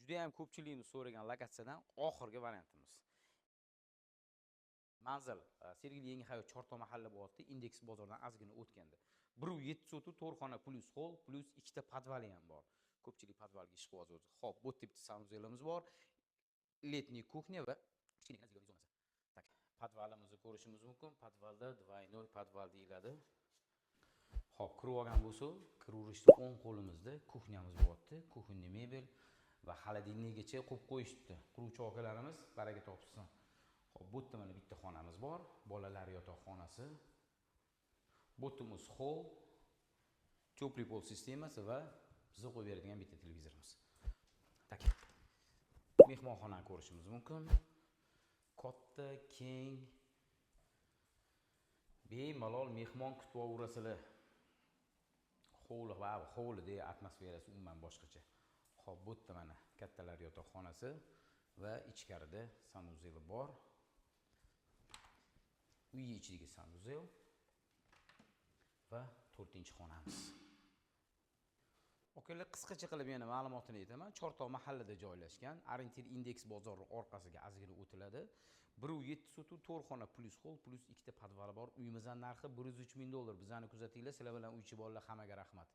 Juda ham ko'pchilikni so'ragan lokatsiyadan oxirgi variantimiz. Manzil Sergeli Yangi Hayot, Chortoq mahalla bo'lyapti, Indeks bozordan ozgina o'tganda. 1,7 sotu, 4 xona plyus hol, plyus ikkita podvali ham bor. Ko'pchilik podvalga ish qilyapti o'zi. Xo'p, bu yerda bitta санузел imiz bor. Летний кухня va kichkinagina зелёный zonasi. Так, podvalimizni ko'rishimiz mumkin. Podvalda двойной podval deyiladi. Xo'p, kirib olgan bo'lsak, kiraverishda o'ng qo'limizda кухня miz bo'lyapti. Кухонный mebel va холодильник gacha qo'yib qo'yishibdi. Quruvchi akalarimiz baraka topsin. Xo'p, bu yerda mana bitta xonamiz bor, bolalar yotoqxonasi. Bu yerimiz холл, теплый пол sistemasi va bizni qo'yib beradigan bitta televizorimiz. Так. Mehmonxonani ko'rishimiz mumkin. Katta, keng, bemalol mehmon kutib olaverasizlar. Hovli va hovlida atmosferasi umuman boshqacha. Xo'p, bu yerda mana kattalar yotoqxonasi va ichkarida санузел i bor. Uy ichidagi санузел va to'rtinchi xonamiz. Okalar, qisqacha qilib yana ma'lumotini aytaman. Chortoq mahallada joylashgan, Orientir Indeks bozori orqasiga ozgina o'tiladi. 1,7 sotu, 4 xona plyus hol, plyus ikkita podvali bor. Uyimizning narxi 103 ming dollar. Bizani kuzatinglar, sizlar bilan uychi bolalar, hammaga rahmat.